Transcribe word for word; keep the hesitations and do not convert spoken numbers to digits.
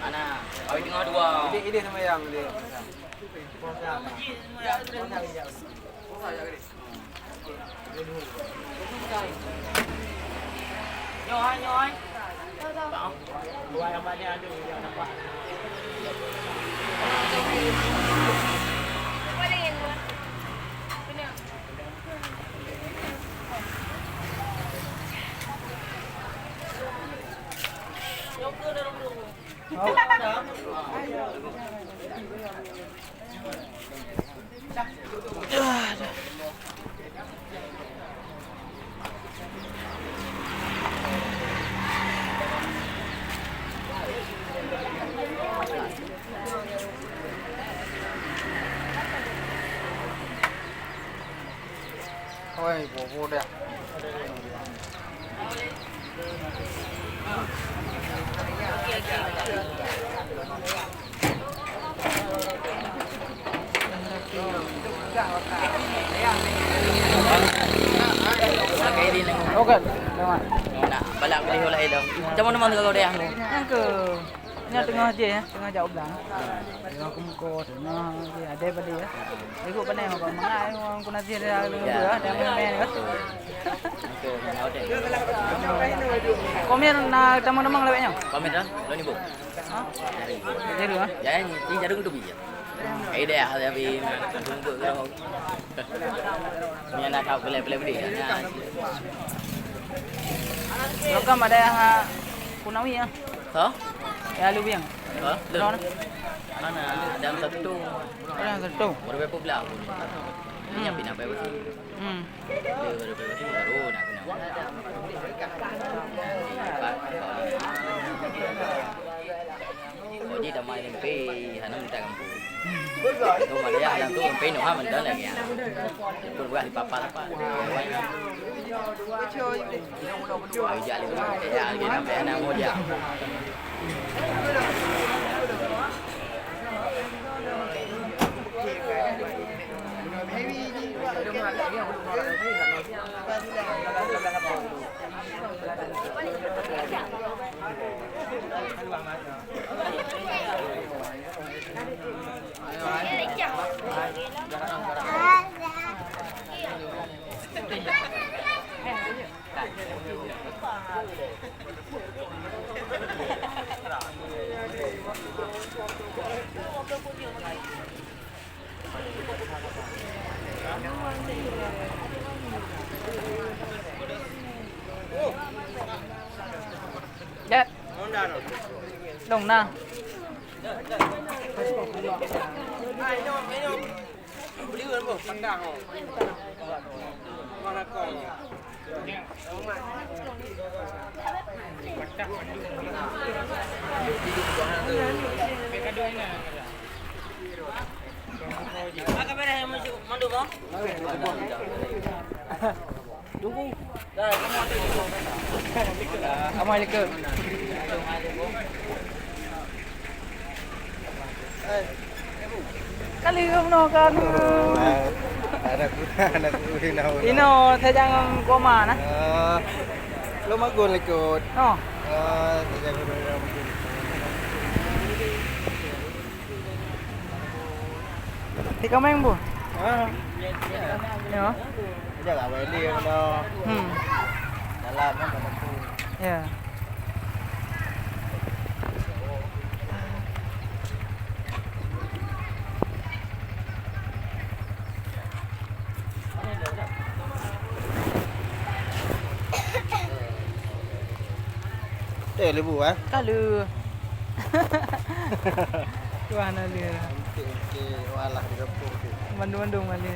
Ana, kawin tengah dua. Idéh, idéh sama yang dia. Oi, bobo dah. Oke, selamat. Nak balak beli oleh ilong. Macam mana mana kau dah? Yang ke Nyoe teungoh jih, ya, teungoh jak u blang. Teungoh keumeuko, teungoh jih, adé padé, ya. Ibu pandai mako, mangat, ya, ureueng kuna jih, ya, ureueng ya, dua, ya, dan lain-lain, ya. Betul. Betul, betul. Komer na tamong-tamong lewat nyoe? Komer dah, lôn ibu. Ha? Jadi, ha? Jadi, jadi, jadi, jadi, jadi, jadi, Ai deh, ah, tapi tunggu dulu. Ni anak kau boleh, boleh beli. Nah. Lokam ada yang, ah, Kunawi, ya? Hah? Ya, lu yang. Hah? Lu. Mana? Mana? Ada yang satu. Ada yang satu. Baru berapa belas? Ini yang pindah berapa? Hmm. Jadi tamah limpi, hana minta kampung. Itu malah ya, hana tu limpi noh, ha, mentang lagi, ya. Pun bukan di papa apa. Ayo, jadi, ya, lagi sampai anak muda. Jat. Dong na. Assalamualaikum. Kali kamoe kan. Anak, anak inoe. Inoe, saya jangan koma nah. Ah, lo magun likot. Oh. Ah, saya jangan koma. Di kameng, Bu? Ah. Ya. Jangan beli yang dah. Hmm. Dalam kan, dalam tu. Ya. Eh, lebu, eh? Ka lheueh. Wah, na lé. Oke, oke. Walah, di kampung tu. Mandum-mandum na lé.